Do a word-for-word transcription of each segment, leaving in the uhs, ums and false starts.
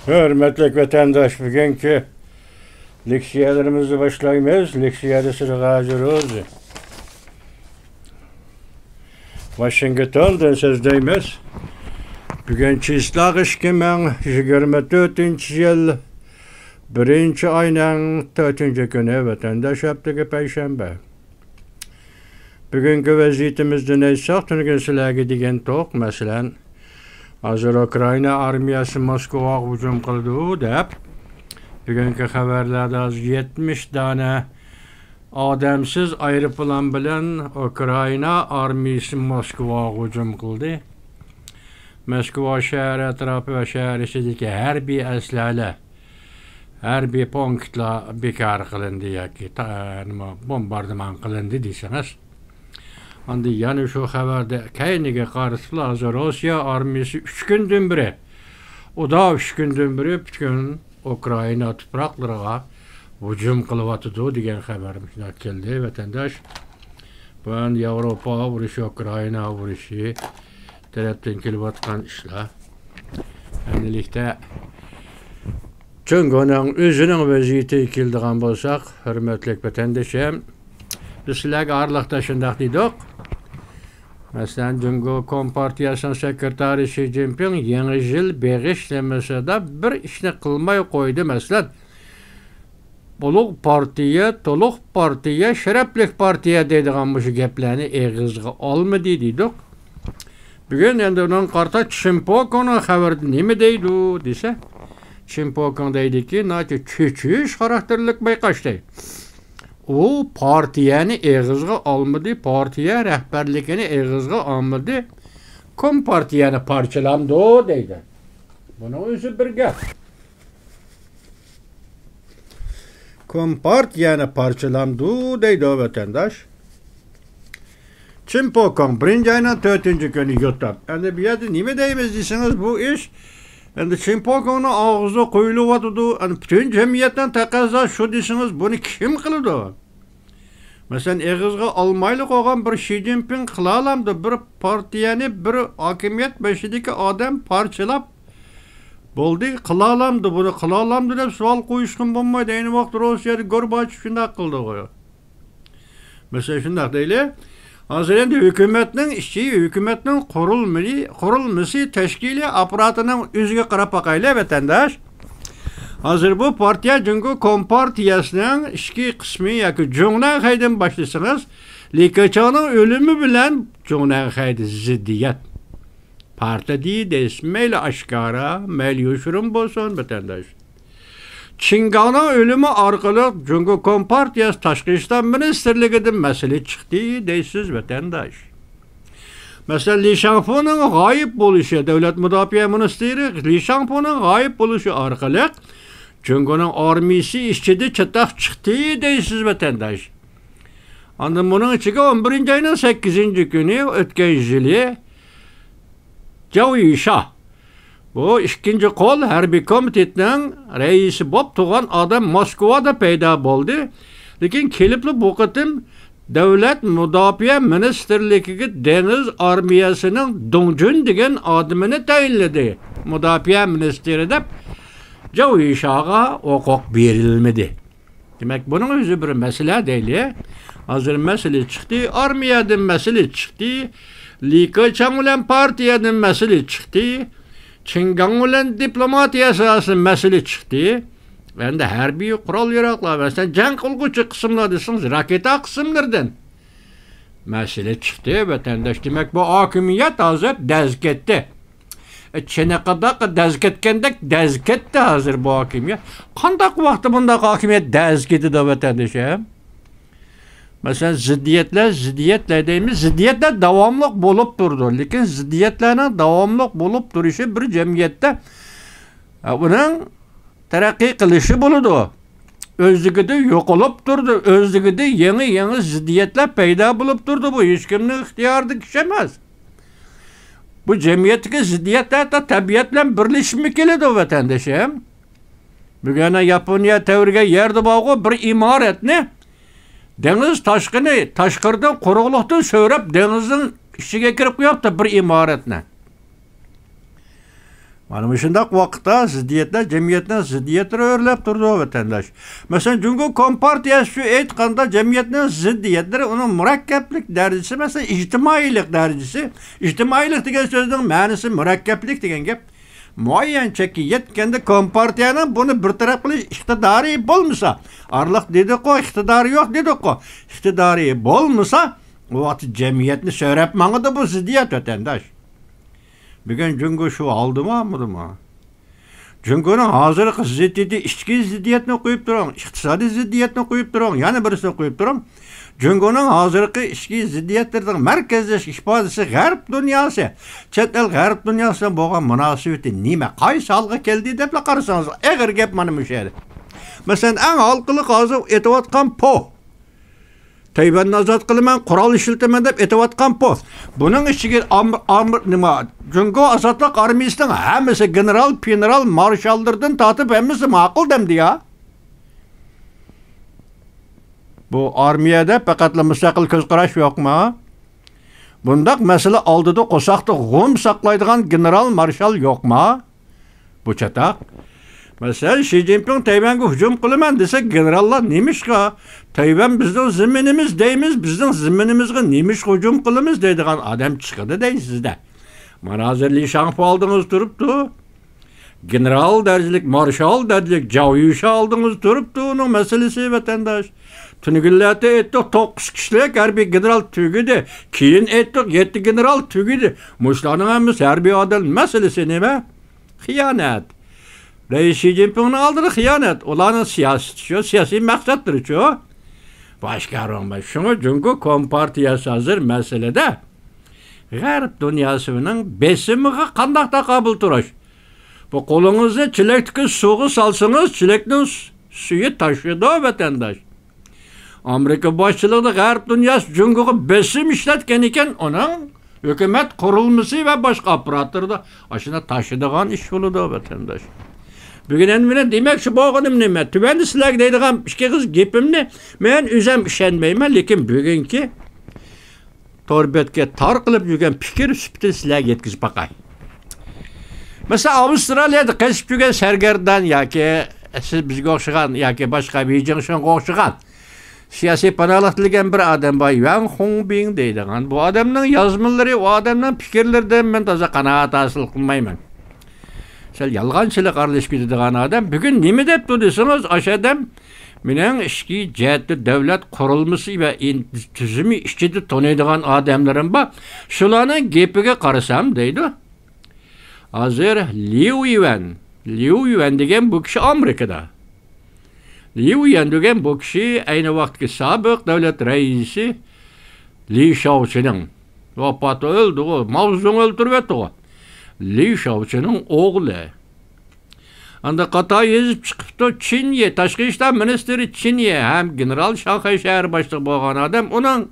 ھۆرمەتلىك ۋەتەنداش، بۈگۈنكى لېكسىيەلىرىمىزنى باشلايمىز. لېكسىيەدە سىزگە ھازىرىز. ۋاشىنگتوندىن سۆزلەيمىز. بۈگۈن چىسلاغ ئىككى مىڭ يىگىرمە تۆتىنچى يىل، بىرىنچى ئاينىڭ تۆتىنچى كۈنى، ۋەتەنداش ھەپتىگە پەيشەنبە. بۈگۈنكى ۋەزىيىتىمىزدىن ئېيتساق، تۈنۈگۈن سىلەرگە دېگەنتۇق، مەسىلەن، ھازىر ئۇكرائىنا ئارمىيەسى موسكۋاغا ھۇجۇم قىلىدۇ دەپ، بۈگۈنكى خەۋەرلەردە ھازىر يەتمىش دانە ئادەمسىز ئايروپىلان بىلەن ئۇكرائىنا ئارمىيەسى موسكۋاغا ھۇجۇم قىلدى. موسكۋا شەھەر ئەتراپى ۋە شەھەر ئىچىدىكى ھەربىي ئەسلىھەلەر، ھەربىي پونكىتلار بىكار قىلىندى ياكى تا-، نېمە، بومباردىمان قىلىندى دېسىڭىز. ئاندىن يەنە شۇ خەۋەردە كەينىگە قارىسىلا، ھازىر روسىيە ئارمىيەسى ئۈچ كۈندىن بېرى، ئۇدا ئۈچ كۈندىن بېرى پۈتۈن ئۇكرائىنا تۇپراقلىرىغا ھۇجۇم قىلىۋاتىدۇ دېگەن خەۋەر مۇشۇنداق كەلدى، ۋەتەنداش. بۇ ئەمدى ياۋروپا ئۇرۇشى، ئۇكرائىنا ئۇرۇشى تەرەپتىن كېلىۋاتقان ئىشلار. ئەمدىلىكتە جۇڭگونىڭ ئۆزىنىڭ ۋەزىيىتىگە كېلىدىغان بولساق، ھۆرمەتلىك ۋەتەندىشىم، بىز سىلەرگە ئارىلىقتا شۇنداق دېدۇق. مەسىلەن، جۇڭگو كومپارتىيەسىنىڭ سېكرېتارى شى جىنپىڭ يېڭى يىل بېغىشلىمىسىدا بىر ئىشنى قىلماي قويدى. مەسىلەن، ئۇلۇغ پارتىيە، تولۇق پارتىيە، شەرەپلىك پارتىيە دەيدىغان مۇشۇ گەپلەرنى ئېغىزغا ئالمىدى دېدۇق. بۈگۈن ئەمدى ئۇنىڭغا قارىتا چىن پوكىڭنىڭ خەۋىرىدە نېمە دەيدۇ دېسە، چىن پوكىڭ دەيدىكى، ناھايىتى چۆچۈش خاراكتېرلىك بايقاش دەيدۇ. ئۇ پارتىيەنى ئېغىزغا ئالمىدى، پارتىيە رەھبەرلىكىنى ئېغىزغا ئالمىدى، كومپارتىيەنى پارچىلامدۇ دەيدۇ. بۇنىڭ ئۆزى بىر گەپ. كومپارتىيەنى پارچىلامدۇ دەيدۇ ۋەتەنداش. چىن پوكاڭ، بىرىنچى ئاينىڭ تۆتىنچى كۈنى يوتاپ. ئەمدى بۇ يەردە نېمە دەيمىز دېسىڭىز، بۇ ئىش ئەمدى چىن پوكاڭنىڭ ئاغزىغا قويۇلۇۋاتىدۇ. ئەمدى پۈتۈن جەمئىيەتنىڭ تەقەززاسى شۇ دېسىڭىز، بۇنى كىم قىلىدۇ؟ مەسىلەن، ئېغىزغا ئالمايلا قويغان بىر شى جىنپىڭ قىلالامدۇ؟ بىر پارتىيەنى، بىر ھاكىمىيەت بېشىدىكى ئادەم پارچىلاپ، بولدى، قىلالامدۇ، بۇنى قىلالامدۇ دەپ سوئال قويۇشقىمۇ بولمايدۇ. ئەينى ۋاقىتتا روسىيەدە گورباچېف شۇنداق قىلدىغۇ. مەسىلەن، شۇنداق دەيلى. ھازىر ئەمدى ھۆكۈمەتنىڭ ئىچى، ھۆكۈمەتنىڭ قۇرۇلمىسى، قۇرۇلمىسى، تەشكىلىي ئاپپاراتىنىڭ ئۆزىگە قاراپ باقايلى، ۋەتەنداش. ھازىر بۇ پارتىيە جۇڭگو كومپارتىيەسىنىڭ ئىچكى قىسمى ياكى جۇڭنەنخەيدىن باشلىسىڭىز، لى كېچاڭنىڭ ئۆلۈمى بىلەن جۇڭنەنخەيدە زىددىيەت. پارتىيە دەيسىز، مەيلى ئاشكارا، مەيلى يوشۇرۇن بولسۇن، ۋەتەنداش. چىن گاڭنىڭ ئۆلۈمى ئارقىلىق جۇڭگو كومپارتىيەسى تاشقى ئىشلار مىنىستىرلىكىدىن مەسىلە چىقتى دەيسىز، ۋەتەنداش. مەسىلەن، لى شاڭفۇنىڭ غايىب بولۇشى، دۆلەت مۇداپىئە مىنىستىرى لى شاڭفۇنىڭ غايىب بولۇشى ئارقىلىق جۇڭگونىڭ ئارمىيىسى ئىچىدە چاتاق چىقتى دەيسىز، ۋەتەنداش. ئاندىن بۇنىڭ ئىچىگە ئون بىرىنچى ئاينىڭ سەككىزىنچى كۈنى ئۆتكەن يىلى جاۋ يىشا، بۇ ئىككىنچى قول ھەربىي كومىتېتنىڭ رەئىسى بولۇپ تۇرغان ئادەم موسكۋادا پەيدا بولدى. لېكىن كېلىپلا بۇ قېتىم دۆلەت مۇداپىئە مىنىستىرلىكىگە دېڭىز ئارمىيەسىنىڭ دۇڭجۈن دېگەن ئادىمىنى تەيىنلىدى مۇداپىئە مىنىستىرى دەپ. جاۋ يىشاغا ھوقۇق بېرىلمىدى. دېمەك، بۇنىڭ ئۆزى بىر مەسىلە دەيلى. ھازىر مەسىلە چىقتى، ئارمىيەدىن مەسىلە چىقتى، لى كېچاڭ بىلەن پارتىيەدىن مەسىلە چىقتى، چىن گاڭ بىلەن دىپلوماتىيە ساھەسىدىن مەسىلە چىقتى. ئەمدى ھەربىي قورال ياراغلار، مەسىلەن، جەڭ قىلغۇچى قىسىملار دېسىڭىز، راكېتا قىسىملىرىدىن مەسىلە چىقتى، ۋەتەنداش. دېمەك، بۇ ھاكىمىيەت ھازىر دەز كەتتى. چېنىقىداق دەز كەتكەندەك دەز كەتتى ھازىر بۇ ھاكىمىيەت. قانداق ۋاقىتتا بۇنداق ھاكىمىيەت دەز كېتىدۇ، ۋەتەندىشىم؟ مەسىلەن، زىددىيەتلەر، زىددىيەتلەر دەيمىز، زىددىيەتلەر داۋاملىق بولۇپ تۇرىدۇ. لېكىن زىددىيەتلەرنىڭ داۋاملىق بولۇپ تۇرۇشى بىر جەمئىيەتتە، ئە، ئۇنىڭ تەرەققىي قىلىشى بولىدۇ. ئۆزلۈكىدە يوقىلىپ تۇرىدۇ، ئۆزلۈكىدە يېڭى، يېڭى زىددىيەتلەر پەيدا بولۇپ تۇرىدۇ. بۇ ھېچكىمنىڭ ئىختىيارىدىكى ئىش ئەمەس. بۇ جەمئىيەتتىكى زىددىيەتلەر ھەتتا تەبىئەت بىلەن بىرلىشىپمۇ كېلىدۇ، ۋەتەندىشىم. بۈگۈن ياپونىيە تەۋرىگەن يەردە بارغۇ بىر ئىمارەتنى دېڭىز تاشقىنى تاشقىرىدىن قۇرۇقلۇقتىن سۆرەپ دېڭىزنىڭ ئىچىگە كىرىپ قويۇپتۇ بىر ئىمارەتنى. مانا مۇشۇنداق ۋاقىتتا زىددىيەتلەر جەمئىيەتنىڭ زىددىيەتلىرى ئۆرلەپ تۇرىدۇ، ۋەتەنداش. مەسىلەن، جۇڭگو كومپارتىيەسى شۇ ئېيتقاندا، جەمئىيەتنىڭ زىددىيەتلىرى، ئۇنىڭ مۇرەككەپلىك دەرىجىسى، مەسىلەن، ئىجتىمائىيلىق دەرىجىسى. ئىجتىمائىيلىق دېگەن سۆزنىڭ مەنىسى مۇرەككەپلىك دېگەن گەپ. مۇئەييەن چەككە يەتكەندە، كومپارتىيەنىڭ بۇنى بىر تەرەپ قىلىش ئىقتىدارى بولمىسا، ئارىلىق دېدۇققۇ، ئىقتىدارى يوق دېدۇققۇ، ئىقتىدارى بولمىسا، ئۇ ۋاقىتتا جەمئىيەتنى سۆرەپ ماڭىدۇ بۇ زىددىيەت، ۋەتەنداش. بۈگۈن جۇڭگو شۇ ھالدىمۇ، ھالمىدىمۇ؟ جۇڭگونىڭ ھازىرقى زىددىيىتى، ئىچكى زىددىيەتنى قويۇپ تۇرۇڭ، ئىقتىسادىي زىددىيەتنى قويۇپ تۇرۇڭ، يەنە بىرسىنى قويۇپ تۇرۇڭ. جۇڭگونىڭ ھازىرقى ئىچكى زىددىيەتلىرىنىڭ مەركەزلەشكەن ئىپادىسى غەرب دۇنياسى، چەت ئەل غەرب دۇنياسى بىلەن بولغان مۇناسىۋىتى نېمە؟ قايسى ھالغا كەلدى دەپلا قارىسىڭىز، ئېغىر گەپ مانا مۇشۇ يەردە. مەسىلەن، ئەڭ ھالقىلىق ھازىر ئېتىۋاتقان پو. تەيۋەننى ئازاد قىلىمەن، قورال ئىشلىتىمەن دەپ ئېتىۋاتقان پو. بۇنىڭ ئىچىگە ئام-، ئام-، نېمە، جۇڭگو ئازادلىق ئارمىيىسىنىڭ ھەممىسى گېنېرال، پىنېرال، مارشاللىرىدىن تارتىپ ھەممىسى ماقۇل دەمدى يا. بۇ ئارمىيەدە پەقەتلا مۇستەقىل كۆز قاراش يوقما؟ بۇنداق مەسىلە ئالدىدا قورساقتا غۇم ساقلايدىغان گېنېرال مارشال يوقما؟ بۇ چاتاق. مەسىلەن، شى جىنپىڭ تەيۋەنگە ھۇجۇم قىلىمەن دېسە، گېنېراللار نېمىشقا تەيۋەن بىزنىڭ زېمىنىمىز دەيمىز، بىزنىڭ زېمىنىمىزغا نېمىشقا ھۇجۇم قىلىمىز دەيدىغان ئادەم چىقىدۇ دەيسىزدە. مانا ھازىر لى شاڭفۇ ئالدىڭىزدا تۇرۇپتۇ. گېنېرال دەرىجىلىك، مارشال دەرىجىلىك جاۋ يۈشا ئالدىڭىزدا تۇرۇپتۇ، ئۇنىڭ مەسىلىسى، ۋەتەنداش. تۈنۈگۈنلەردە ئېيتتۇق، توققۇز كىشىلىك ھەربىي گېنېرال تۈگىدى. كېيىن ئېيتتۇق، يەتتە گېنېرال تۈگىدى. مۇشۇلارنىڭ ھەممىسى ھەربىي ئادەم مەسىلىسى نېمە؟ خىيانەت. رەئىس شى جىنپىڭنىڭ ئالدىدا خىيانەت. ئۇلارنىڭ سىياسىتى شۇ، سىياسىي مەقسەتلىرى شۇ. باشقا ئارىڭ بار. شۇڭا جۇڭگو كومپارتىيەسى ھازىر مەسىلىدە غەرب دۇنياسىنىڭ بېسىمىغا قانداق تاقابىل تۇرۇش؟ بۇ قولىڭىزنى چېلەكتىكى سۇغا سالسىڭىز، چېلەكنىڭ سۈ-، سۈيى تاشىدۇ، ۋەتەنداش. ئامېرىكا باشچىلىقىدا غەرب دۇنياسى جۇڭگوغا بېسىم ئىشلەتكەن ئىكەن، ئۇنىڭ ھۆكۈمەت قۇرۇلمىسى ۋە باشقا ئاپپاراتلىرىدا ئاشۇنداق تاشىدىغان ئىش بولىدۇ، ۋەتەنداش. بۈگۈن ئەمدى مېنىڭ دېمەكچى بولغىنىم نېمە؟ تۆۋەندە سىلەرگە دەيدىغان ئىككى ئېغىز گېپىمنى مەن ئۆزۈم ئىشەنمەيمەن، لېكىن بۈگۈنكى تور بەتكە تارقىلىپ يۈرگەن پىكىر سۈپىتىنى سىلەرگە يەتكۈزۈپ باقاي. مەسىلەن، ئاۋسترالىيەدە قېچىپ يۈرگەن سەرگەردان ياكى سىز بىزگە ئوخشىغان ياكى باشقا ۋېي جىڭشىڭغا ئوخشىغان سىياسىي پاناھلىق تىلىگەن بىر ئادەم بار، يۈەن خۇڭبىڭ دەيدىغان. بۇ ئادەمنىڭ يازمىلىرى، ئۇ ئادەمنىڭ پىكىرلىرىدىن مەن تازا قانائەت ھاسىل قىلمايمەن. سەل يالغانچىلىق ئارىلىشىپ كېتىدىغان ئادەم. بۈگۈن نېمە دەپتۇ دېسىڭىز، ئاشۇ ئادەم مېنىڭ ئىچكى جەھەتتە دۆلەت قۇرۇلمىسى ۋە ئىن-، تۈزۈمى ئىچىدە تونۇيدىغان ئادەملىرىم بار. شۇلارنىڭ گېپىگە قارىسام دەيدۇ. ھازىر ليۇ يۈەن، ليۇ يۈەن دېگەن بۇ كىشى ئامېرىكىدا. ليۇ يۈەن دېگەن بۇ كىشى ئەينى ۋاقىتتىكى سابىق دۆلەت رەئىسى لى شياۋچىنىڭ، ۋاپاتى، ئۆلدىغۇ، ماۋزېدۇڭ ئۆلتۈرۈۋەتتىغۇ. لى شياۋچىنىڭ ئوغلى. ئاندا قاتار يېزىپ چىقىپتۇ، چېن يې، تاشقى ئىشلار مىنىستىرى چېن يې ھەم گېنېرال شاڭخەي شەھەر باشلىقى بولغان ئادەم، ئۇنىڭ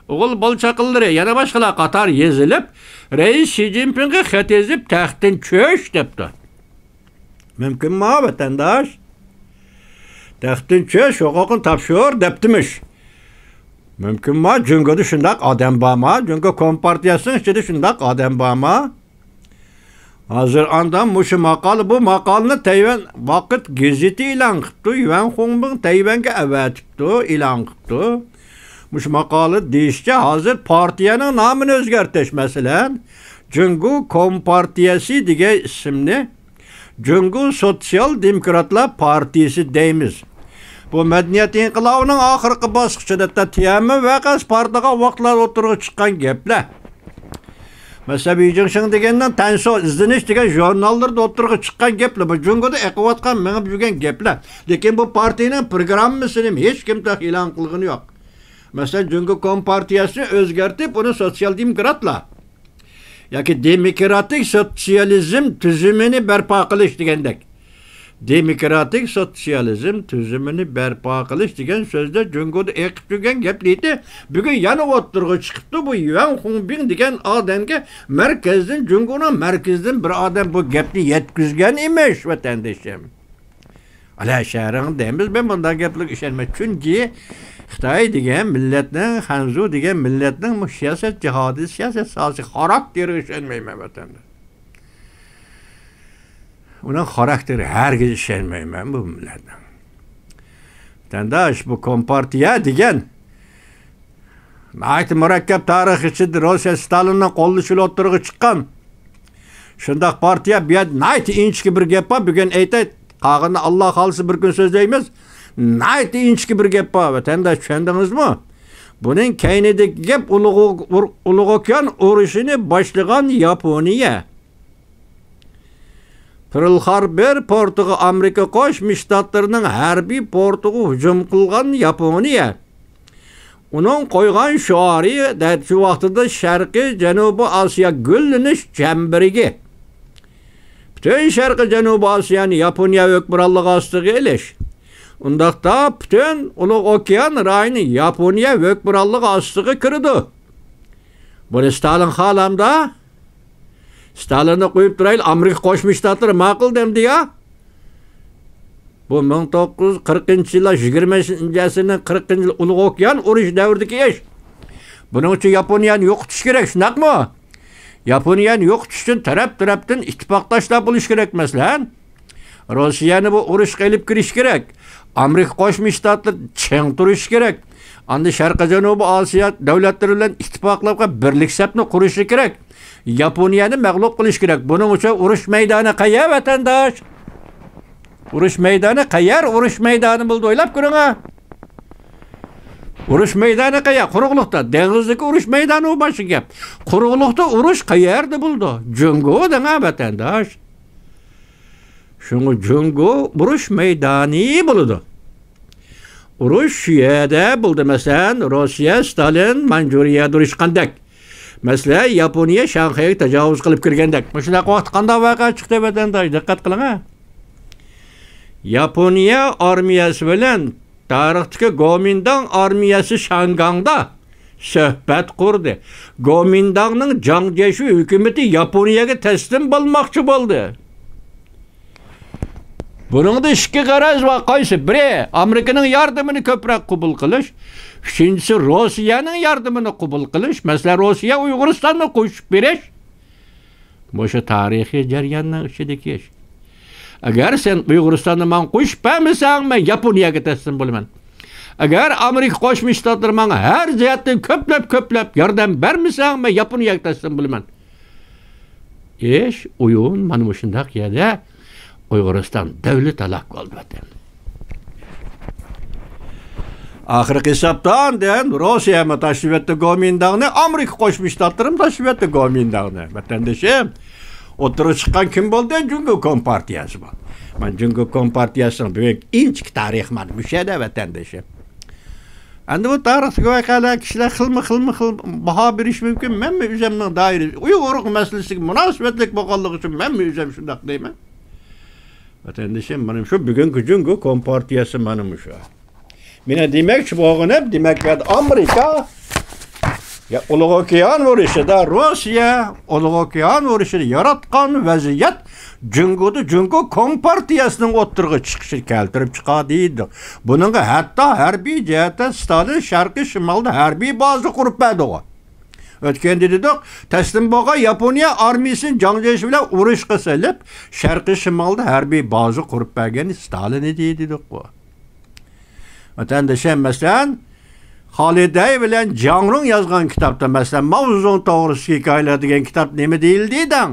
ئوغۇل بالا چاقىلىرى، يەنە باشقىلار قاتار يېزىلىپ، رەئىس شى جىنپىڭغا خەت يېزىپ، تەختتىن چۈش دەپتۇ. مۇمكىنما، ۋەتەنداش؟ تەختتىن چۈش، ھوقۇقنى تاپشۇر دەپتىمىش. مۇمكىنما؟ جۇڭگودا شۇنداق ئادەم بارما؟ جۇڭگو كومپارتىيەسىنىڭ ئىچىدە شۇنداق ئادەم بارما؟ ھازىر ئاندا مۇشۇ ماقالە، بۇ ماقالىنى تەيۋەن ۋاقىت گېزىتى ئېلان قىپتۇ، يۈەن خۇڭبىڭ تەيۋەنگە ئەۋەتىپتۇ، ئېلان قىپتۇ. مۇشۇ ماقالە دېيىشىچە، ھازىر پارتىيەنىڭ نامىنى ئۆزگەرتىش، مەسىلەن، جۇڭگو كومپارتىيەسى دېگەن ئىسىمنى جۇڭگو سوتسىيال دېموكراتلار پارتىيىسى دەيمىز. بۇ مەدەنىيەت ئىنقىلابىنىڭ ئاخىرقى باسقۇچىدا، تيەنئەنمېن ۋەقەسى پارتلىغان ۋاقىتلاردا ئوتتۇرىغا چىققان گەپلەر. مەسىلەن، ۋېي جىڭشىڭ دېگەننىڭ تەنسو ئىزدىنىش دېگەن ژۇرناللىرىدا ئوتتۇرىغا چىققان گەپلەر، بۇ جۇڭگودا ئېقىۋاتقان، مېڭىپ يۈرگەن گەپلەر. لېكىن بۇ پارتىيىنىڭ پروگراممىسىنى ھېچكىم تېخى ئېلان قىلغىنى يوق. مەسىلەن، جۇڭگو كومپارتىيەسىنى ئۆزگەرتىپ، ئۇنى سوتسىيال دېموكراتلار ياكى دېموكراتىك سوتسىيالىزم تۈزۈمىنى بەرپا قىلىش دېگەندەك. دېموكراتىك سوتسىيالىزم تۈزۈمىنى بەرپا قىلىش دېگەن سۆزدە جۇڭگودا ئېقىپ يۈرگەن گەپلىرى بۈگۈن يەنە ئوتتۇرىغا چىقىپتۇ. بۇ يۈەن خۇڭبىڭ دېگەن ئادەمگە مەركەزدىن، جۇڭگونىڭ مەركىزىدىن بىر ئادەم بۇ گەپنى يەتكۈزگەن ئىمىش، ۋەتەندىشىم. ئەلە شەھىرىڭ دەيمىز، مەن بۇنداق گەپلەرگە ئىشەنمەيمەن. چۈنكى خىتاي دېگەن مىللەتنىڭ، خەنزۇ دېگەن مىللەتنىڭ بۇ سىياسەت جىھادى، سىياسەت ساھەسى خاراكتېرىغا ئىشەنمەيمەن، ۋەتەنداش. ئۇنىڭ خاراكتېرى ھەرگىز ئىشەنمەيمەن بۇ مىللەتنىڭ. ۋەتەنداش، بۇ كومپارتىيە دېگەن ناھايىتى مۇرەككەپ تارىخ ئىچىدە روسىيە ستالىننىڭ قوللىشىدا ئوتتۇرىغا چىققان شۇنداق پارتىيە. بۇ يەردە ناھايىتى ئىنچىكە بىر گەپ بار، بۈگۈن ئېيتاي، قالغىنىنى ئاللا خالىسا بىر كۈن سۆزلەيمىز. ناھايىتى ئىنچىكە بىر گەپ بار، ۋەتەنداش، چۈشەندىڭىزمۇ؟ بۇنىڭ كەينىدىكى گەپ ئۇلۇغ، ئۇلۇغ ئوكيان ئۇرۇشىنى باشلىغان ياپونىيە. پېرل خاربېر پورتىغا ئامېرىكا قوشما شتاتلىرىنىڭ ھەربىي پورتىغا ھۇجۇم قىلغان ياپونىيە. ئۇنىڭ قويغان شوئارى دە-، شۇ ۋاقتىدا شەرقىي جەنۇبىي ئاسىيا گۈللىنىش چەمبىرىكى. پۈتۈن شەرقىي جەنۇبىي ئاسىيانى ياپونىيە ھۆكمرانلىقى ئاستىغا ئېلىش. ئۇنداقتا پۈتۈن ئۇلۇغ ئوكيان رايونى ياپونىيە ھۆكمرانلىقى ئاستىغا كىرىدۇ. بۇنى ستالىن خالامدا؟ ستالىننى قويۇپ تۇرايلى، ئامېرىكا قوشما شتاتلىرى ماقۇل دەمدى يا؟ بۇ مىڭ توققۇز يۈز قىرىقىنچى يىللار، يىگىرمىنچى ئەسىرنىڭ قىرىقىنچى يىلى ئۇلۇغ ئوكيان ئۇرۇشى دەۋرىدىكى ئىش. بۇنىڭ ئۈچۈن ياپونىيەنى يوقىتىش كېرەك، شۇنداقمۇ؟ ياپونىيەنى يوقىتىش ئۈچۈن تەرەپ-تەرەپتىن ئىتتىپاقداشلار بولۇش كېرەك، مەسىلەن. روسىيەنى بۇ ئۇرۇشقا ئېلىپ كىرىش كېرەك. ئامېرىكا قوشما شتاتلىرى چىڭ تۇرۇشى كېرەك. ئاندىن شەرقىي جەنۇبىي ئاسىيا دۆلەتلىرى بىلەن ئىتتىپاقلىق ۋە بىرلىك سەپنى قۇرۇشى كېرەك. ياپونىيەنى مەغلۇپ قىلىش كېرەك. بۇنىڭ ئۈچۈن ئۇرۇش مەيدانى قەيەر، ۋەتەنداش؟ ئۇرۇش مەيدانى قەيەر؟ ئۇرۇش مەيدانى بولىدۇ، ئويلاپ كۆرۈڭە. ئۇرۇش مەيدانى قەيەر؟ قۇرۇقلۇقتا. دېڭىزدىكى ئۇرۇش مەيدانى، ئۇ باشقا گەپ. قۇرۇقلۇقتا ئۇرۇش قەيەردە بولىدۇ؟ جۇڭگو دەڭە، ۋەتەنداش. شۇڭا جۇڭگو ئۇرۇش مەيدانى بولىدۇ. ئۇرۇش شۇ يەردە بولدى. مەسىلەن، روسىيە، ستالىن مانجۇرىيەدە ئۇرۇشقاندەك. مەسىلەن، ياپونىيە شاڭخەيگە تاجاۋۇز قىلىپ كىرگەندەك. مۇشۇنداق ۋاقىتتا قانداق ۋەقە چىقتى، ۋەتەنداش؟ دىققەت قىلىڭە. ياپونىيە ئارمىيەسى بىلەن تارىختىكى گومىنداڭ ئارمىيەسى شياڭگاڭدا سۆھبەت قۇردى. گومىنداڭنىڭ جاڭ جيېشى ھۆكۈمىتى ياپونىيەگە تەسلىم بولماقچى بولدى. بۇنىڭدا ئىككى غەرەز بار. قايسى بىرى؟ ئامېرىكىنىڭ ياردىمىنى كۆپرەك قوبۇل قىلىش. ئۈچىنچىسى، روسىيەنىڭ ياردىمىنى قوبۇل قىلىش. مەسىلەن، روسىيە ئۇيغۇرىستاننى قوشۇپ بېرىش. مۇشۇ تارىخىي جەرياننىڭ ئىچىدىكى ئىش. ئەگەر سەن ئۇيغۇرىستاننى ماڭا قوشۇپ بەرمىسەڭ، مەن ياپونىيەگە تەسلىم بولىمەن. ئەگەر ئامېرىكا قوشما شتاتلىرى ماڭا ھەر جەھەتتىن كۆپلەپ، كۆپلەپ ياردەم بەرمىسەڭ، مەن ياپونىيەگە تەسلىم بولىمەن. ئىش، ئويۇن مانا مۇشۇنداق يەردە ئۇيغۇرىستان دۆلىتى ھالاك بولدى، ۋەتەن. ئاخىرقى ھېسابتا ئاندىن روسىيەمۇ تاشلىۋەتتى گومىنداڭنى، ئامېرىكا قوشما شتاتلىرىمۇ تاشلىۋەتتى گومىنداڭنى. ۋەتەندىشىم، ئوتتۇرىغا چىققان كىم بولدى؟ جۇڭگو كومپارتىيەسى بولدى. مانا جۇڭگو كومپارتىيەسىنىڭ بۈگۈنكى ئىنچىكە تارىخى مانا مۇشۇ يەردە، ۋەتەندىشىم. ئەمدى بۇ تارىختىكى ۋەقەلەر، كىشىلەر خىلمۇ خىلمۇ خىل باھا بېرىشى مۇمكىن. مەنمۇ ئۆزۈمنىڭ دائىرە، ئۇيغۇر مەسىلىسىگە مۇناسىۋەتلىك بولغانلىقى ئۈچۈن مەنمۇ ئۆزۈم شۇنداق دەيمەن. ۋەتەندىشىم، مانا شۇ بۈگۈنكى جۇڭگو كومپارتىيەسى مانا مۇشۇ. مېنىڭ دېمەكچى بولغىنىم، دېمەك، ئامېرىكا يا ئۇلۇغ ئوكيان ئۇرۇشىدا، روسىيە ئۇلۇغ ئوكيان ئۇرۇشىدا ياراتقان ۋەزىيەت جۇڭگودا جۇڭگو كومپارتىيەسىنىڭ ئوتتۇرىغا چىقىشىنى كەلتۈرۈپ چىقاردى دېدۇق. بۇنىڭغا ھەتتا ھەربىي جەھەتتە ستالىن شەرقىي شىمالدا ھەربىي بازا قۇرۇپ بەردىغۇ. ئۆتكەندە دېدۇق، تەسلىم بولغان ياپونىيە ئارمىيىسىنى جاڭ جيېشى بىلەن ئۇرۇشقا سېلىپ، شەرقىي شىمالدا ھەربىي بازا قۇرۇپ بەرگەن ستالىن ئىدى دېدۇققۇ. ۋەتەندىشىم، مەسىلەن، خالىدەي بىلەن جاڭ رۇڭ يازغان كىتابتا، مەسىلەن، ماۋزېدۇڭ توغرىسىدىكى ھېكايىلەر دېگەن كىتاب نېمە دېيىلدى دەڭ؟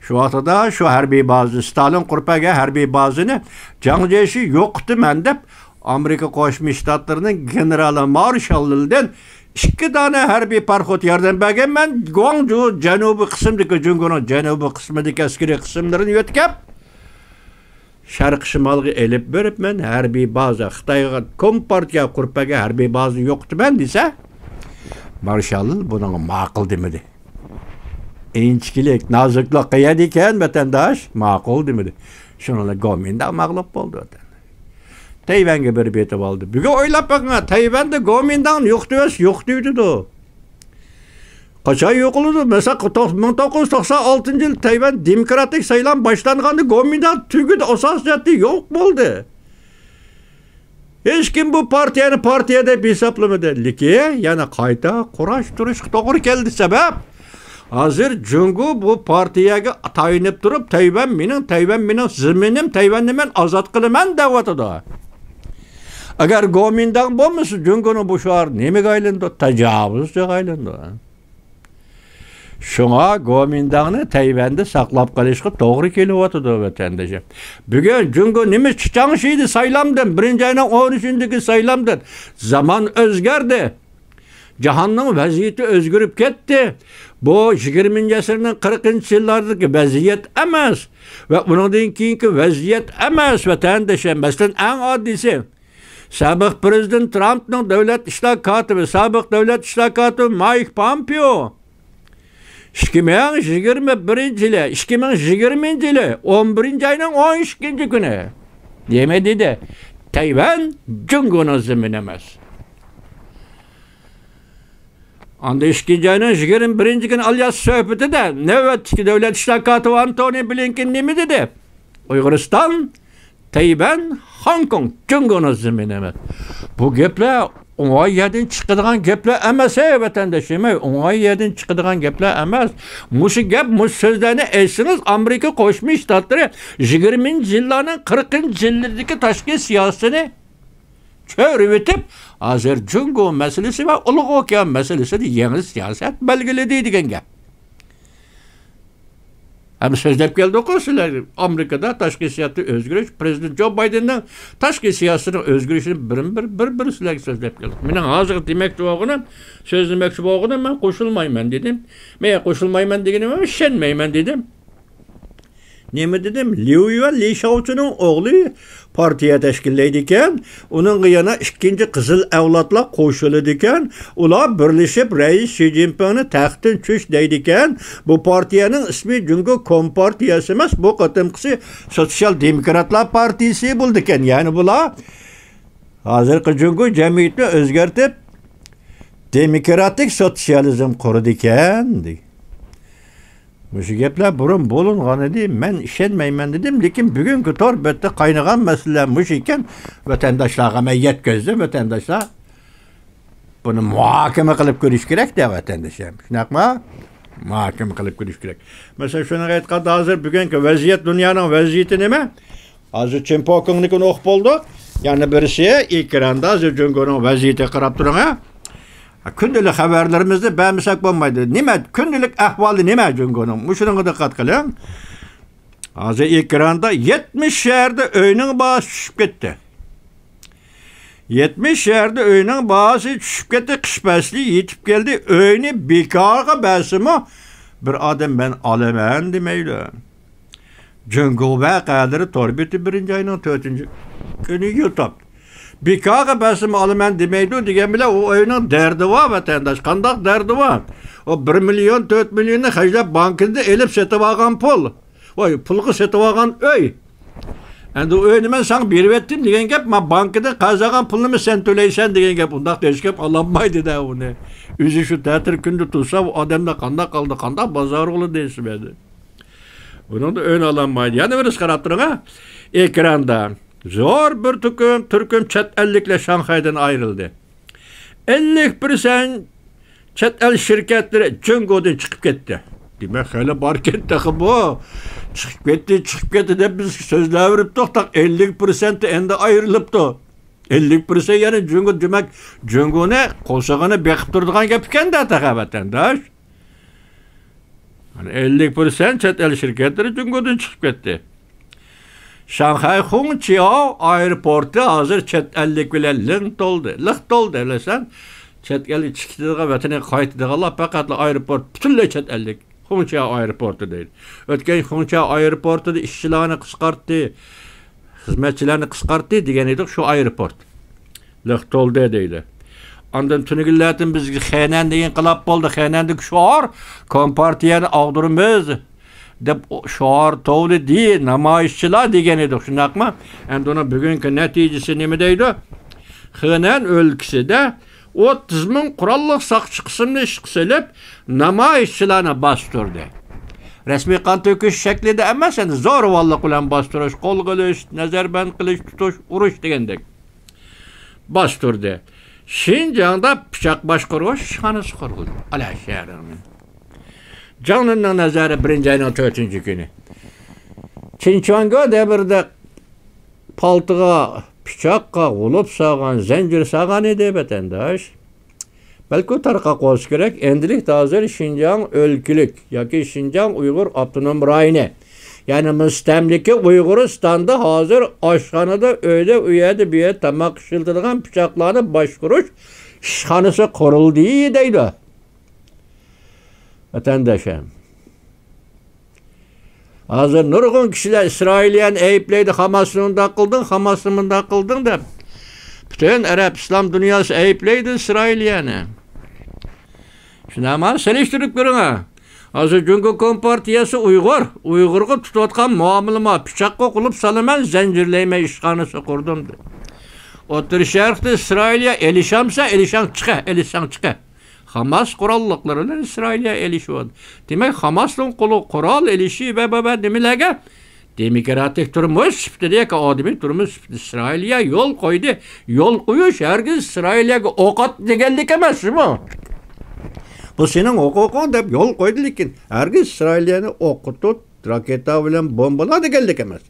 شۇ ۋاقتىدا شۇ ھەربىي بازىنى، ستالىن قۇرۇپ بەرگەن ھەربىي بازىنى جاڭ جيېشى يوقىتىمەن دەپ، ئامېرىكا قوشما شتاتلىرىنىڭ گېنېرالى مارشاللدىن ئىككى دانە ھەربىي پاراخوت ياردەم بەرگەنمەن، گۇاڭجۇ جەنۇبىي قىسمىدىكى، جۇڭگونىڭ جەنۇبىي قىسمىدىكى ئەسكىرىي قىسىملىرىنى يۆتكەپ، شەرقىي شىمالغا ئېلىپ بېرىپ، مەن ھەربىي بازا، خىتايغا كومپارتىيە قۇرۇپ بەرگەن ھەربىي بازىنى يوقىتىمەن دېسە، مارشال بۇنىڭغا ماقۇل دېمىدى. ئىنچىكىلىك، نازۇكلۇق قەيەردە ئىكەن، ۋەتەنداش؟ ماقۇل دېمىدى. شۇنىڭ بىلەن گومىنداڭ مەغلۇپ بولدى، ۋەتەن. تەيۋەنگە بېرىپ يېتىۋالدى. بۈگۈن ئويلاپ بېقىڭ، تەيۋەندە گومىنداڭنى يوقىتىۋەتسە، يوقىتىۋېتىدۇ. قاچان يوقىلىدۇ؟ مەسىلەن، توق-، مىڭ توققۇز يۈز توقسان ئالتىنچى يىل تەيۋەن دېموكراتىك سايلام باشلانغاندا گومىنداڭ تۈگىدى، ئاساسىي جەھەتتىن يوق بولدى. ھېچكىم بۇ پارتىيەنى پارتىيە دەپ ھېسابلىمىدى. لېكىن يەنە قايتا قۇراشتۇرۇشقا توغرا كەلدى. سەۋەب، ھازىر جۇڭگو بۇ پارتىيەگە تايىنىپ تۇرۇپ، تەيۋەن مېنىڭ، تەيۋەن مېنىڭ زېمىنىم، تەيۋەننى مەن ئازاد قىلىمەن دەۋاتىدۇ. ئەگەر گومىنداڭ بولمىسا، جۇڭگونىڭ بۇ شوئارى نېمىگە ئايلىنىدۇ؟ تاجاۋۇزچىغا ئايلىنىدۇ. شۇڭا گومىنداڭنى تەيۋەندە ساقلاپ قېلىشقا توغرا كېلىۋاتىدۇ، ۋەتەندىشىم. بۈگۈن جۇڭگو نېمە چىچاڭشىدى سايلامدىن، بىرىنچى ئاينىڭ ئون ئۈچىنچىكى سايلامدىن. زامان ئۆزگەردى. جاھاننىڭ ۋەزىيىتى ئۆزگىرىپ كەتتى. بۇ يىگىرمىنچى ئەسىرنىڭ قىرىقىنچى يىللاردىكى ۋەزىيەت ئەمەس ۋە ئۇنىڭدىن كېيىنكى ۋەزىيەت ئەمەس، ۋەتەندىشىم. مەسىلەن، ئەڭ ئاددىيسى، سابىق پىرېزىدېنت ترامپنىڭ دۆلەت ئىشلار كاتىپى، سابىق دۆلەت ئىشلار كاتىپى مايك پامپېئو ئىككى مىڭ يىگىرمە بىرىنچى يىلى، ئىككى مىڭ يىگىرمىنچى يىلى ئون بىرىنچى ئاينىڭ ئون ئىككىنچى كۈنى نېمە دېدى؟ تەيۋەن جۇڭگونىڭ زېمىنى ئەمەس. ئاندىن ئىككىنچى ئاينىڭ يىگىرمە بىرىنچى كۈنى ئالياس سۆھبىتىدە نۆۋەتتىكى دۆلەت ئىشلار كاتىپى ئانتونى بلىنكېن نېمە دېدى؟ ئۇيغۇرىستان، تەيۋەن، خوڭكوڭ جۇڭگونىڭ زېمىنى ئەمەس. بۇ گەپلەر ئوڭاي يەردىن چىقىدىغان گەپلەر ئەمەس، ھەي ۋەتەنداشلىرىم، ئوڭاي يەردىن چىقىدىغان گەپلەر ئەمەس. مۇشۇ گەپ، مۇشۇ سۆزلەرنى ئېيتسىڭىز، ئامېرىكا قوشما شتاتلىرى يىگىرمىنچى يىللارنىڭ قىرىقىنچى يىللىرىدىكى تاشقى سىياسىتىنى چۆرۈۋېتىپ، ھازىر جۇڭگو مەسىلىسى ۋە ئۇلۇغ ئوكيان مەسىلىسىدە يېڭى سىياسەت بەلگىلىدى دېگەن گەپ. ھەم سۆزلەپ كەلدۇققۇ سىلەر، ئامېرىكىدا تاشقى سىياسەتتە ئۆزگىرىش، پىرېزىدېنت جو بايدېننىڭ تاشقى سىياسىتىنىڭ ئۆزگىرىشىنى بىرمۇ بىر، بىر، بىر سىلەرگە سۆزلەپ كەلدۇق. مېنىڭ ھازىرقى دېمەكچى بولغىنىم، سۆزلىمەكچى بولغىنىم، مەن قوشۇلمايمەن دېدىم. مەن قوشۇلمايمەن دېگىنىم، مەن ئىشەنمەيمەن دېدىم. نېمە دېدىم؟ ليۇ يۈەن، لى شياۋچىنىڭ ئوغلى پارتىيە تەشكىللەيدىكەن، ئۇنىڭغا يەنە ئىككىنچى قىزىل ئەۋلادلار قوشۇلىدىكەن، ئۇلار بىرلىشىپ رەئىس شى جىنپىڭنى تەختتىن چۈش دەيدىكەن. بۇ پارتىيەنىڭ ئىسمى جۇڭگو كومپارتىيەسى ئەمەس، بۇ قېتىمقىسى سوتسىيال دېموكراتلار پارتىيىسى بولىدىكەن. يەنى بۇلار ھازىرقى جۇڭگو جەمئىيىتىنى ئۆزگەرتىپ، دېموكراتىك سوتسىيالىزم قۇرىدىكەن، دېگەن. مۇشۇ گەپلەر بۇرۇن بولۇنغان ئىدى، مەن ئىشەنمەيمەن دېدىم، لېكىن بۈگۈنكى تور بەتتە قاينىغان مەسىلىلەر مۇشۇ ئىكەن، ۋەتەنداشلارغا مەن يەتكۈزدۈم، ۋەتەنداشلار بۇنى مۇھاكىمە قىلىپ كۆرۈش كېرەك-دە، ۋەتەنداشلار. شۇنداقمۇ؟ مۇھاكىمە قىلىپ كۆرۈش كېرەك. مەسىلەن، شۇنىڭغا ئېيتقاندا، ھازىر بۈگۈنكى ۋەزىيەت، دۇنيانىڭ ۋەزىيىتى نېمە؟ ھازىر چىن پوكىڭنىڭكىنى ئوقۇپ بولدۇق. يەنە بىرسى ئېكراندا ھازىر جۇڭگونىڭ ۋەزىيىتىگە قاراپ تۇرۇڭ، ھە. كۈندىلىك خەۋەرلىرىمىزنى بەرمىسەك بولمايدۇ. نېمە، كۈندىلىك ئەھۋالى نېمە جۇڭگونىڭ؟ مۇشۇنىڭغا دىققەت قىلىڭ. ھازىر ئېكراندا يەتمىش شەھەردە ئۆينىڭ باھاسى چۈشۈپ كەتتى. يەتمىش شەھەردە ئۆينىڭ باھاسى چۈشۈپ كەتتى، قىش پەسلى يېتىپ كەلدى، ئۆينى بىكارغا بەرسىمۇ بىر ئادەم مەن ئالىمەن دېمەيدۇ. جۇڭگو ۋەقەلىرى تور بېتى، بىرىنچى ئاينىڭ تۆتىنچى كۈنى يۇتۇپ. بىكارغا بەرسىمۇ ئالىمەن دېمەيدۇ دېگەن بىلەن ئۇ ئۆينىڭ دەردى بار، ۋەتەنداش. قانداق دەردى بار؟ ئۇ بىر مىليون، تۆت مىليوننى خەجلەپ بانكىدىن ئېلىپ سېتىۋالغان پۇل. ۋاي، پۇلغا سېتىۋالغان ئۆي. ئەمدى ئۆينى مەن ساڭا بېرىۋەتتىم دېگەن گەپ، ما بانكىدىن قەرز ئالغان پۇلنىمۇ سەن تۆلەيسەن دېگەن گەپ، ئۇنداق ھېچكىم ئالالمايدۇ-دە ئۇنى. ئۆزى شۇ تەتۈر كۈندە تۇرسا، ئۇ ئادەملەر قانداق قالدى، قانداق بازار بولدى دەيسىلەر. بۇنىڭدا ئۆينى ئالالمايدۇ. يەنە بىرسى قاراپ تۇرۇڭ، ھە. ئېكراندا زور بىر تۈركۈم، تۈركۈم چەت ئەللىكلەر شاڭخەيدىن ئايرىلدى. ئەللىك پىرسەنت چەت ئەل شىركەتلىرى جۇڭگودىن چىقىپ كەتتى. دېمەك، خېلى باركەن تېخىمۇ. چىقىپ كەتتى، چىقىپ كەتتى دەپ بىز سۆزلەۋېرىپتۇق، تاق ئەللىك پىرسەنتى ئەمدى ئايرىلىپتۇ. ئەللىك پىرسەنت يەنى جۇڭگو، دېمەك، جۇڭگونى قورسىقىنى بېقىپ تۇرىدىغان گەپ ئىكەن-دە تېخى، ۋەتەنداش. يەنى ئەللىك پىرسەنت چەت ئەل شىركەتلىرى جۇڭگودىن چىقىپ كەتتى. شاڭخەي خۇڭچياۋ ئايروپورتى ھازىر چەت ئەللىك بىلەن لىڭ تولدى، لىق تولدى، بىلەسەن. چەت ئەلگە چىقىدىغان، ۋەتىنىگە قايتىدىغانلار پەقەتلا ئايروپورت پۈتۈنلەي چەت ئەللىك. خۇڭچياۋ ئايروپورتى دەيدۇ. ئۆتكەن خۇڭچياۋ ئايروپورتىدا ئىشچىلارنى قىسقارتتى، خىزمەتچىلەرنى قىسقارتتى دېگەن ئىدۇق، شۇ ئايروپورت. لىق تولدى دەيدۇ. ئاندىن تۈنۈگۈنلەردىن بىزگە خېنەندە ئىنقىلاب بولدى، خېنەندىكى شوئار كومپارتىيەنى ئاغدۇرىمىز دەپ شوئار توۋلىدى نامايىشچىلار دېگەن ئىدۇق، شۇنداقمۇ؟ ئەمدى ئۇنىڭ بۈگۈنكى نەتىجىسى نېمە دەيدۇ؟ خېنەن ئۆلكىسىدە ئوتتۇز مىڭ قوراللىق ساقچى قىسىمنى ئىشقا سېلىپ، نامايىشچىلارنى باستۇردى. رەسمىي قان تۆكۈش شەكلىدە ئەمەس، ئەمدى زورىۋانلىق بىلەن باستۇرۇش، قولغا ئېلىش، نەزەربەند قىلىش، تۇتۇش، ئۇرۇش دېگەندەك. باستۇردى. شىنجاڭدا پىچاق باشقۇرۇش ئىشخانىسى قۇرۇلدى. ئالا شەھىرىنىڭ. جاڭلىننىڭ نەزەرى بىرىنچى ئاينىڭ تۆتىنچى كۈنى. چىن چۈەنگو دەۋرىدە پالتىغا، پىچاققا غۇلۇپ سالغان، زەنجىر سالغان ئىدى، ۋەتەنداش. بەلكى تارقاق بولسا كېرەك، ئەمدىلىكتە ھازىر شىنجاڭ ئۆلكىلىك ياكى شىنجاڭ ئۇيغۇر ئاپتونوم رايونى، يەنى مۇستەملىكە ئۇيغۇرىستاندا ھازىر ئاشخانىدا، ئۆيدە، ئۇ يەردە، بۇ يەردە تاماق ئىشلىتىدىغان پىچاقلارنى باشقۇرۇش ئىشخانىسى قۇرۇلدى دەيدۇ. ۋەتەنداشلار، ھازىر نۇرغۇن كىشىلەر ئىسرائىلىيەنى ئەيىبلەيدۇ، خاماسنى ئۇنداق قىلدىڭ، خاماسنى مۇنداق قىلدىڭ دەپ. پۈتۈن ئەرەب ئىسلام دۇنياسى ئەيىبلەيدۇ ئىسرائىلىيەنى. شۇنداقمۇ؟ سېلىشتۇرۇپ كۆرۈڭە. ھازىر جۇڭگو كومپارتىيەسى ئۇيغۇر، ئۇيغۇرغا تۇتۇۋاتقان مۇئامىلىمۇ، پىچاققا غۇلۇپ سالىمەن، زەنجىرلەيمەن، ئىشخانىسى قۇردۇم دەپ. ئوتتۇرا شەرقتە ئىسرائىلىيە ئېلىشامسا، ئېلىشاڭ چىقە، ئېلىشاڭ چىقە. خاماس قوراللىقلىرى بىلەن ئىسرائىلىيە ئېلىشىۋاتىدۇ. دېمەك، خاماسنىڭ قولى قورال ئېلىشى ۋە، ۋە، ۋە نېمىلەرگە؟ دېموكراتىك تۇرمۇش سۈپىتىدە ياكى ئادىمىي تۇرمۇش سۈپىتىدە ئىسرائىلىيە يول قويدى. يول قويۇش ھەرگىز ئىسرائىلىيەگە ئوق ئات دېگەنلىك ئەمەس، شۇمۇ؟ بۇ سېنىڭ ھوقۇقۇڭ دەپ يول قويدى، لېكىن ھەرگىز ئىسرائىلىيەنى ئوققا تۇت، راكېتا بىلەن بومبىلا دېگەنلىك ئەمەس.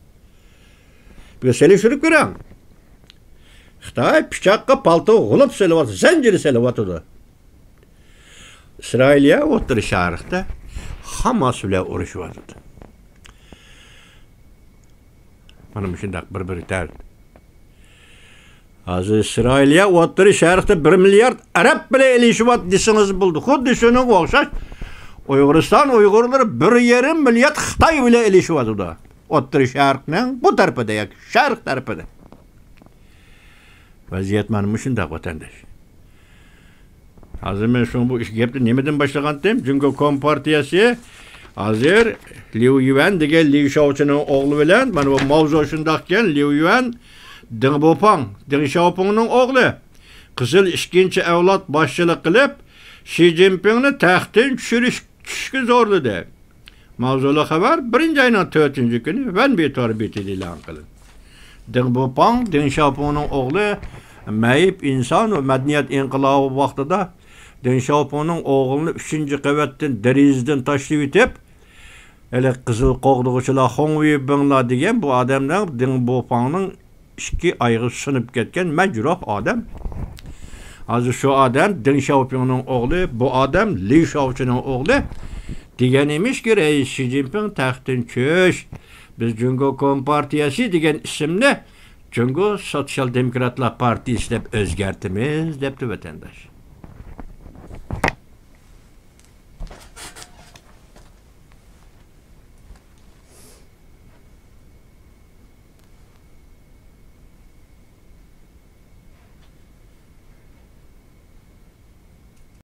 بىر سېلىشتۇرۇپ كۆرۈڭ. خىتاي پىچاققا پالتا غۇلۇپ سېلىۋاتىدۇ، زەنجىر سېلىۋاتىدۇ. ئىسرائىلىيە ئوتتۇرا شەرقتە خاماس بىلەن ئۇرۇشۇۋاتىدۇ. مانا مۇشۇنداق بىر-بىرى تەر. ھازىر ئىسرائىلىيە ئوتتۇرا شەرقتە بىر مىليارد ئەرەب بىلەن ئېلىشىۋاتىدۇ دېسىڭىز بولىدۇ. خۇددى شۇنىڭغا ئوخشاش ئۇيغۇرىستان ئۇيغۇرلىرى بىر يېرىم مىليارد خىتاي بىلەن ئېلىشىۋاتىدۇ. ئوتتۇرا شەرقنىڭ بۇ تەرىپىدە ياكى شەرق تەرىپىدە. ۋەزىيەت مانا مۇشۇنداق، ۋەتەنداش. ھازىر مەن شۇ بۇ ئىش گەپنى نېمىدىن باشلىغانتىم؟ جۇڭگو كومپارتىيەسى ھازىر ليۇ يۈەن دېگەن لى شياۋچىنىڭ ئوغلى بىلەن، مانا بۇ ماۋزۇ شۇنداقكەن، ليۇ يۈەن، دېڭ بوپاڭ، دېڭ شياۋپىڭنىڭ ئوغلى، قىزىل ئىككىنچى ئەۋلاد باشچىلىق قىلىپ، شى جىنپىڭنى تەختتىن چۈشۈرۈش، چۈشۈشكە زورلىدى. ماۋزۇلۇق خەۋەر بىرىنچى ئاينىڭ تۆتىنچى كۈنى ۋەنبى تور بېتىدە ئېلان قىلىندى. دېڭ بوپاڭ، دېڭ شياۋپىڭنىڭ ئوغلى، مەيىپ ئىنسان ۋە مەدەنىيەت ئىنقىلابى ۋاقتىدا دېڭ شياۋپىڭنىڭ ئوغلىنى ئۈچىنچى قەۋەتتىن دېرىزىدىن تاشلىۋېتىپ، ھېلى قىزىل قوغدىغۇچىلار، خۇڭ ۋېيبىڭلار دېگەن بۇ ئادەملەر دېڭ بوپاڭنىڭ ئىككى ئايىغى سۇنۇپ كەتكەن مەجرۇھ ئادەم. ھازىر شۇ ئادەم دېڭ شياۋپىڭنىڭ ئوغلى، بۇ ئادەم لى شياۋچىنىڭ ئوغلى دېگەن ئىمىشكى، رەئىس شى جىنپىڭ تەختتىن چۈش، بىز جۇڭگو كومپارتىيەسى دېگەن ئىسىمنى جۇڭگو سوتسىيال دېموكراتلار پارتىيىسى دەپ ئۆزگەرتىمىز، دەپتۇ ۋەتەنداش.